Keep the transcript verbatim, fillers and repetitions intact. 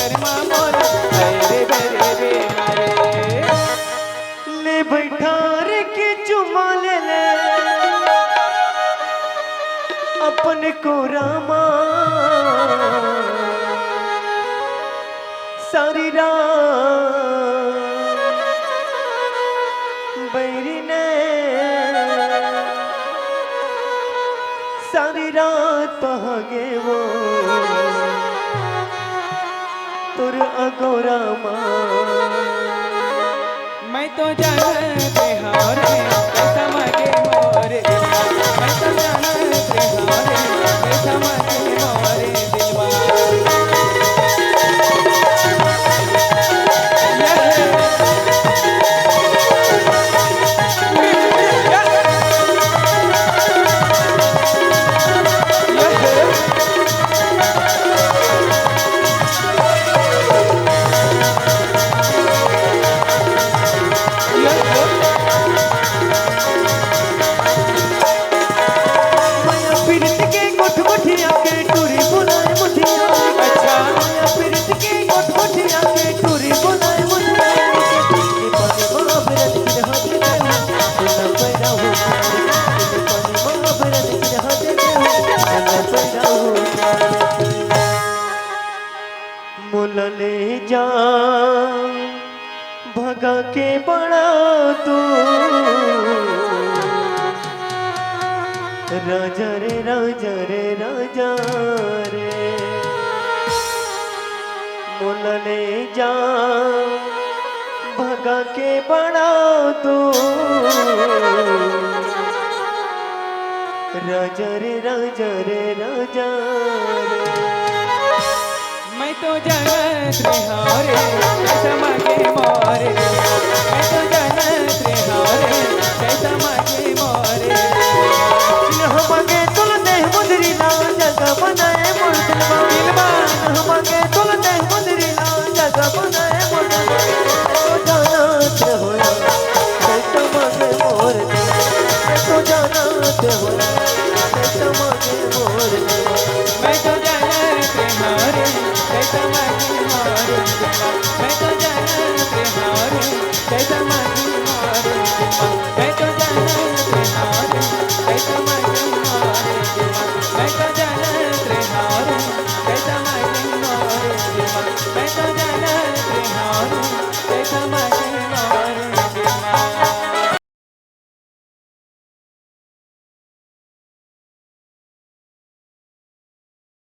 करमा मोर, रे रे रे रे रे। ले बैठार के चुमा ले ले अपन कोरा मा। सारी रात बैरी ने, सारी रात पहगे वो तोर अगोरा मा। मैं तो जानत रेहेंव रे, कैसा मगे मोर दिलवा। मैं तो जानत रेहेंव रे, कैसा मगे मोर दिलवा। माया पीरित के गोठ गोठिया के टूरी बोलाए मुठिया। अच्छा। माया पीरित के गोठ गोठिया के टूरी बोलाए मुठिया। मोला ले जा भगा के बड़ा तू। राजा रे, राजा रे, राजा रे, मोला ले जा भगा के बड़ा तू। राजा रे, राजा रे, राजा रे। मैं तो जानत रेहेंव रे, कैसा मगे मोर दिलवा। मैं तो